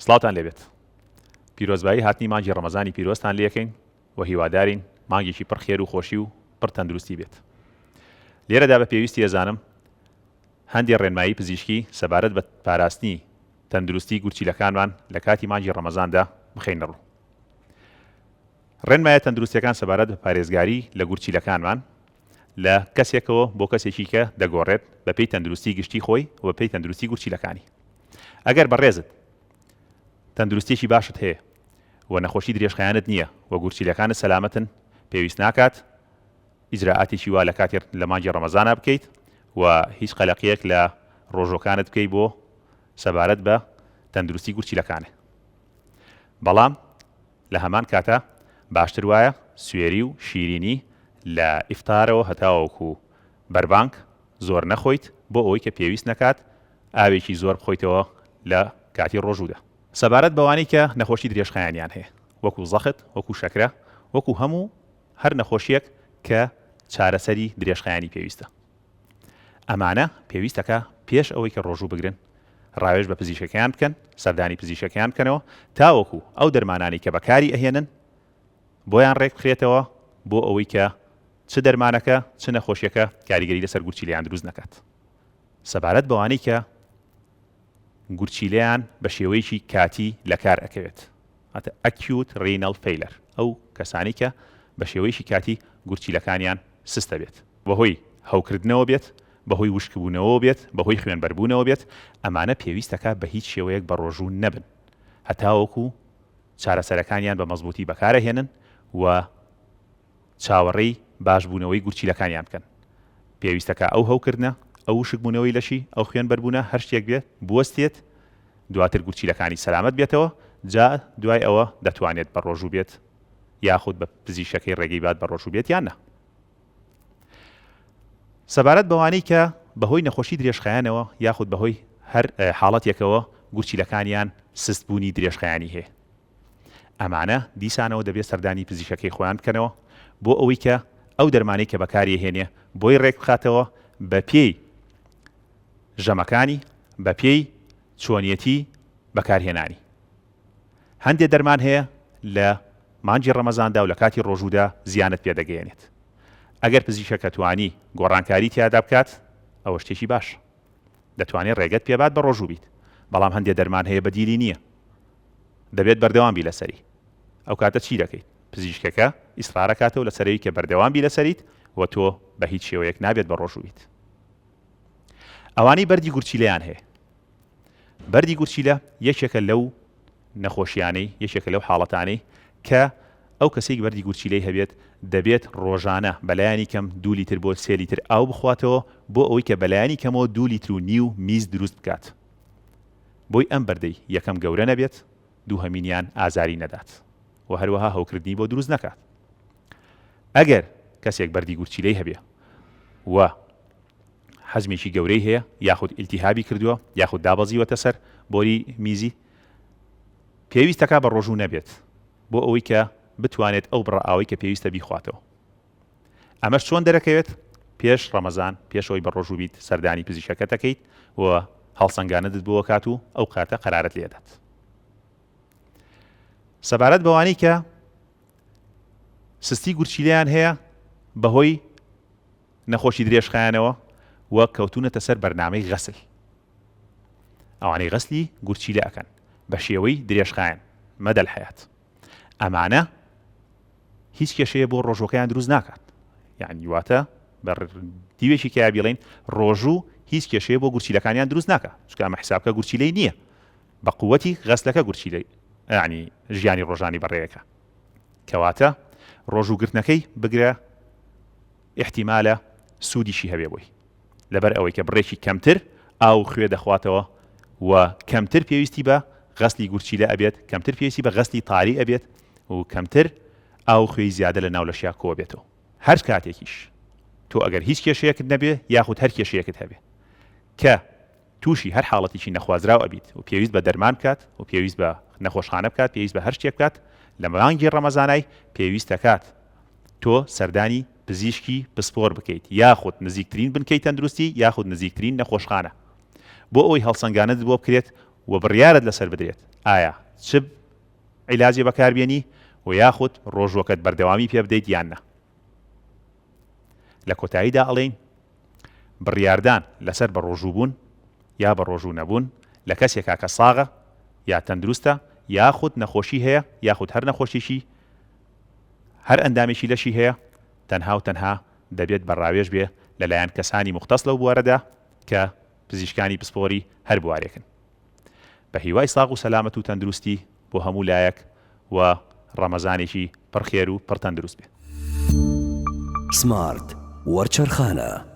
سڵاوتان لێبێت. پیرۆزبایی هاتنی مانگی ڕەمەزانی پیرۆزتان لێکەین و هیوادارین مانگێکی پڕ خێر و خۆشی و پڕ تەندروستی بێت. لێرەدا بە پێویستی ئەزانم هەندێ ڕێنمایی پزیشکی سەبارەت بە پاراستنی تەندروستی گورچیلەکانمان لە کاتی مانگی ڕەمەزاندا بخەینە ڕوو. ڕێنمایە تەندروستیەکان سەبارەت بە پارێزگاری لە گورچیلەکانمان لە کەسێکەوە بۆ کەسێکی کە دەگۆڕێت بەپێی تەندروستی گشتی خۆی و بەپێی تەندروستی گورچیلەکانی. ئەگەر بەڕێزت تەندروستیەکی باشت هەیە و نەخۆشی درێژخایەنت نییە و گورچیلەکانت سەلامەتن پێویست ناکات ئیجرائاتێکی وا لە کاتی لە مانگی ڕەمەزانا بکەیت و هیچ قەلەقیەک لە ڕۆژۆکانت بکەیت بۆ سەبارەت بە تەندروستی گورچیلەکانت. بەڵام لە هەمان کاتا باشتر وایە سوێری و شیرینی لە ئیفتارەوە هەتاوەکو بەربانگ زۆر نەخۆیت بۆ ئەوەی کە پێویست نەکات ئاوێکی زۆر بخۆیتەوە لە کاتی ڕۆژوودا. سەبارەت بەوانەی کە نەخۆشی درێژخایەنیان هەیە وەکو زەخت، وەکو شەکرە، وەکو هەموو هەر نەخۆشیەک کە چارەسەری درێژخایەنی پێویستە. ئەمانە پێویستەکە پێش ئەوەی کە ڕۆژوو بگرن ڕاوێژ بە پزیشکەکەیان بکەن، سەردانی پزیشکەکەیان بکەنەوە تاوەکو ئەو دەرمانانەی کە بەکاری ئەهێنن بۆیان ڕێکبخرێتەوە بۆ ئەوەی کە چ دەرمانەکە چ نەخۆشیەکە کاریگەری لەسەر گورچیلەیان دروست نەکات. سەبارەت بەوانەی کە گورچیلەیان بە شێوەیەکی کاتی لەکار ئەکەوێت، واتە Acute Renal Failure، ئەو کەسانەی کە بە شێوەیەکی کاتی گورچیلەکانیان سست ئەبێت، بەهۆی هەوکردنەوە بێت، بەهۆی وشکبوونەوەوە بێت، بەهۆی خوێنبەربوونەوە بێت، ئەمانە پێویستەکا بە هیچ شێوەیەک بەڕۆژوو نەبن هەتاوەکو چارەسەرەکانیان بە مەزبووتی بەکارئەهێنن و چاوەڕێی باشبوونەوەی گورچیلەکانیان بکەن. پێویستەکا ئەو هەوکردنە، ئەو وشکبوونەوەی لەشی، ئەو خوێنبەربوونە، هەر شتێک بێت، بوەستێت، دواتر گورچیلەکانی سەلامەت بێتەوە، جا دوای ئەوە دەتوانێت بەڕۆژوو بێت یاخود بە پزیشکەکەی ڕێگەی بات بەڕۆژوو بێت یان نا. سەبارەت بەوانەی کە بەهۆی نەخۆشی درێژخایەنەوە یاخود بەهۆی هەر حاڵەتێکەوە گورچیلەکانیان سستبوونی درێژخایەنی هەیە، ئەمانە دیسانەوە دەبێت سەردانی پزیشکەکەی خۆیان بکەنەوە بۆ ئەوەی کە ئەو دەرمانەی کە بەکاری ئەهێنێ بۆی ڕێک بخاتەوە بە پێی ژەمەکانی بە پێی چۆنیەتی بەکارهێنانی. هەندێ دەرمان هەیە لە مانگی ڕەمەزاندا و لە کاتی ڕۆژوودا زیانت پێ دەگەیەنێت. ئەگەر پزیشکەکە توانی گۆڕانکاری تیادا بکات ئەوە شتێکی باشە. دەتوانێت ڕێگەت پێ بات بە ڕۆژوو بیت، بەڵام هەندێ دەرمان هەیە بەدیلی نییە. دەبێت بەردەوام بی لەسەری. ئەو کاتە چی دەکەیت؟ پزیشکەکە ئیسرارەکاتەوە لەسەرەوی کە بەردەوام بی لەسەریت و تۆ بە هیچ شێوەیەک نابێت بە ڕۆژوو بیت. ئەوانەی بەردی گورچیلەیان هەیە. بەردی گورچیلە یەکێکە لەو نەخۆشیانەی، یەکێکە لەو حاڵەتانەی کە ئەو کەسەی بەردی گورچیلەی هەبێت دەبێت ڕۆژانە بەلایەنی کەم دوو لیتر بۆ سێ لیتر ئاو بخواتەوە بۆ ئەوەی کە بەلایەنی کەمەوە دوو لیتر و نیو میز دروست بکات. بۆی ئەم بەردەی یەکەم گەورە نەبێت، دووهەمینیان ئازاری نەدات و هەروەها هەوکردنی بۆ دروست نەکات. ئەگەر کەسێک بەردی گورچیلەی هەبێ و حەجمێکی گەورەی هەیە یاخود ئیلتیهابی کردووە یاخود دابەزیوەتە سەر بۆری میزی، پێویستەکا بە ڕۆژوو نەبێت بۆ ئەوەی کە بتوانێت ئەو بڕە ئاوەی کە پێویستە بیخواتەوە. ئەمەش چۆن دەرەکەوێت؟ پێش ڕەمەزان، پێش ئەوەی بەڕۆژوو بیت سەردانی پزیشکەکەت ئەکەیت و هەڵسەنگاندنت بۆ ئەکات و ئەو کاتە قەرارت لێ ئەدات. سەبارەت بەوانەی کە سستی گورچیلەیان هەیە بەهۆی نەخۆشی درێژخایەنەوە و کەوتونەتە سەر بەرنامەی غەسل، ئەوانەی غەسلی گورچیلە ئەکەن بە شێوەی درێژخایەن مەدە الحیات، ئەمانە هیچ کێشەیە بۆ ڕۆژوەکەیان دروست ناکات یعنی واتە بە دیوێکی کە بیڵین ڕۆژوو هیچ کێشەیە بۆ گورچیلەکانیان دروست ناکە چونکە ئەمە حسابکە گورچیلەی نییە بە قوتی غەسلەکە گورچیلەی ینی ژیانی ڕۆژانی بەڕێیەکە کەواتە ڕۆژوو گرتنەکەی بگرە ئیحتیمالە سوودیشی هەبێ بۆی لەبەر ئەوەی کە بڕێکی کەمتر ئاو و خوێ دەخواتەوە و کەمتر پێویستی بە غەسلی گورچیلە ئەبێت، کەمتر پێویستی بە غەسلی تاری ئەبێت و کەمتر ئاو و خوێی زیادە لە ناو لەشیا کۆبێتەوە. هەر کاتێکیش تۆ ئەگەر هیچ کێشەیەکت نەبێ یاخود هەر کێشەیەکت هەبێ کە تووشی هەر حاڵەتێکی نەخوازراو ئەبیت و پێویست بە دەرمان بکات و پێویست بە نەخۆشخانە بکات پێویست بە هەر شتێک بکات لە مانگی ڕەمەزانای پێویستەکات تۆ سەردانی پزیشکی پسپۆر بکەیت یاخود نزیکترین بنکەی تەندروستی یاخود نزیکترین نەخۆشخانە بۆ ئەوەی هەڵسەنگاندنت بۆ بکرێت و بڕیارت لەسەر بدرێت. ئایا چ عیلاجێ بەکاربێنی و یاخود ڕۆژووەکەت بەردەوامی پێ بدەیت یان نا. لە کۆتاییدا ئەڵێین بڕیاردان لەسەر بەڕۆژووبوون یا بەڕۆژوو نەبوون لە کەسێکا کە ساغە یا تەندروستە یاخود نەخۆشی هەیە یاخود هەر نەخۆشیی هەر ئەندامێکی لەشی هەیە تەنها و تەنها دەبێت بە ڕاوێژ بێ لەلایەن کەسانی موختەس لەو بوارەدا کە پزیشکانی پسپۆری هەر بوارێکن. بە هیوای ساغ و سەلامەت و تەندروستی بۆ هەموو لایەک و ڕەمەزانێکی پڕ خێر و پڕ تەندروست بێ. سمارت وەرچەرخانە.